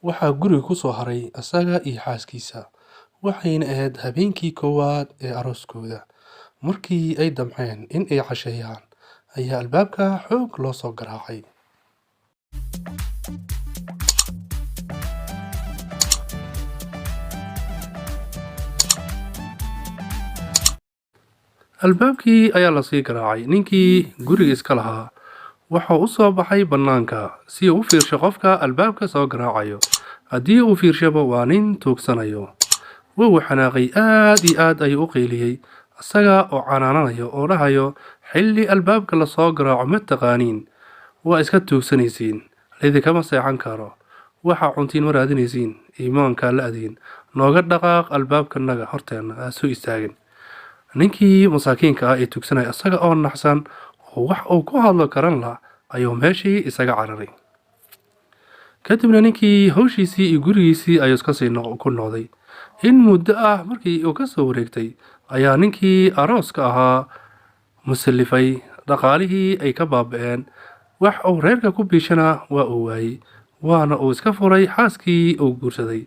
Waxaa guriga ku soo haray asaga iyo xaaskiisa, waxayna ahayd habeenkii koowaad ee arooskooda. Markii ay damceen in ay casheeyaan, ayaa albaabka xoog loo soo garaacay. Albaabkii ayaa lasii garaacay. Ninkii guriga iska lahaa wuxuu u soo baxay bannaanka si uu u fiirsho qofka albaabka soo garaacayo. Haddii uu fiirshaba, waa nin tuugsanayo. Wuu xanaaqay, aad iyo aad ayuu u qayliyey, isaga oo canaananayo oo dhahayo: "Xilli albaabka lasoo garaaco ma taqaaniin, waa iska tuugsanaysiin, laydinkama seexan karo, waxa cuntiin ma raadinaysiin, iimaankaa la adiin, nooga dhaqaaq albaabkanaga, horteena aa soo istaagin." Ninkii masaakiinka ah ee tuugsanaya, isaga oo naxsan oo wax uu ku hadlo karan la, ayuu meeshii isaga cararay. Kadibna ninkii hawshiisii iyo gurigiisii ayuu iska sii ku noqday. In muddo ah markii uu ka soo wareegtay, ayaa ninkii arooska ahaa musallifay, dhaqaalihii ay ka baaba'een, wax uu reerka ku biishana waa uu waayey, waana uu iska furay xaaskii uu guursaday.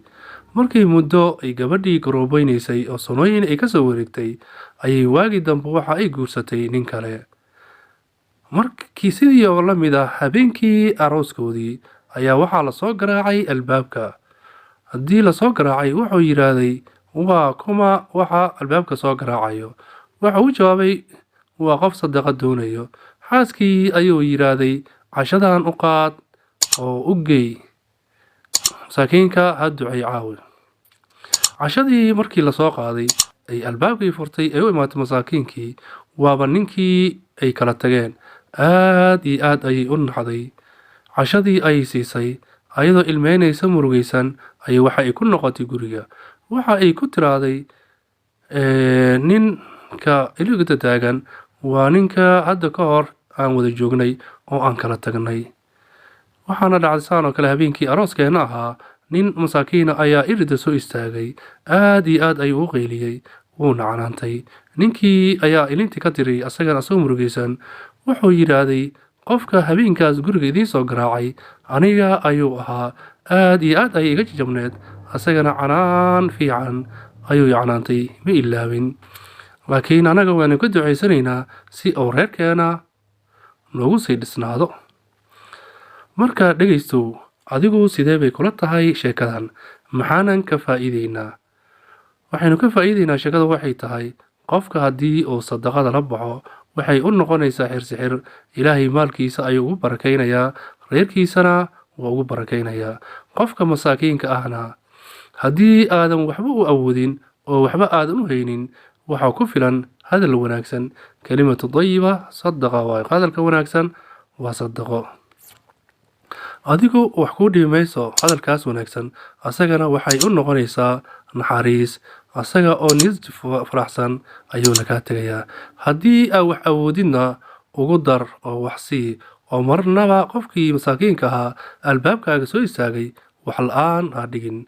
Markii muddo ay gabadhii garoobaynaysay oo sanooyin ay ka soo wareegtay, ayay waagii dambe waxa ay guursatay nin kale. Markii sidii oo la mid ah habeenkii arooskoodii ayaa waxaa lasoo garaacay albaabka. Haddii lasoo garaacay, wuxuu yidhaahday: "Waa kuma waxa albaabka soo garaacayo?" Wuxuu u jawaabay: "Waa qof sadaqa doonayo." Xaaskii ayuu yidhaahday: "Cashadan u qaad oo u geey masaakiinka, ha ducay caawi." Cashadii markii lasoo qaaday, ay albaabkii furtay, ay u imaatay masaakiinkii, waaba ninkii ay kala tageen. Aad iyo aad ayay u naxday. Cashadii ayay siisay ayadoo ilmeynaysa, murugaysan ayay waxa ay ku noqotay guriga. Waxa ay ku tiraahday: "Ninka iligta taagan waa ninka hadda ka hor aan wada joognay oo aan kala tagnay. Waxaana dhacday saan oo kale habeenkii arooskeena ahaa, nin masaakiina ayaa irida soo istaagay, aad iyo aad ayuu u qayliyey, wuuna canaantay." Ninkii ayaa ilintii ka diray, asagana asagoo murugaysan wuxuu yidhaahday: "Qofka habeenkaas guriga idiin soo garaacay aniga ayuu ahaa. Aad iyo aad ayay iga jajabneed, asagana canaan fiican ayuu i canaantay, ma ilaawin, laakiin anaga waanu ka ducaysanaynaa si uu reerkeena noogu sii dhisnaado." Marka dhegaystow, adigu sidee bay kula tahay sheekadan? Maxaanan ka faa'iideynaa? Waxaynu ka faa'iideynaa sheekada waxay tahay: qofka haddii uu sadaqada la baxo, waxay u noqonaysaa xirsixir. Ilaahay maalkiisa ayuu ugu barakaynayaa, reerkiisana waa ugu barakaynayaa. Qofka masaakiinka ahna, haddii aadan waxba u awoodin oo waxba aadan u haynin, waxaa ku filan hadal wanaagsan. Kalimatu dayiba sadaqa waayo, hadalka wanaagsan waa sadaqo. Adigu wax kuu dhibi mayso hadalkaas wanaagsan, asagana waxay u noqonaysaa naxariis. Asaga oo niyad faraxsan ayuuna kaa tegayaa. Haddii aa wax awoodidna, ugu dar oo wax sii, oo marnaba qofkii masaakiinka ahaa albaabkaaga soo istaagay wax la-aan ha dhigin.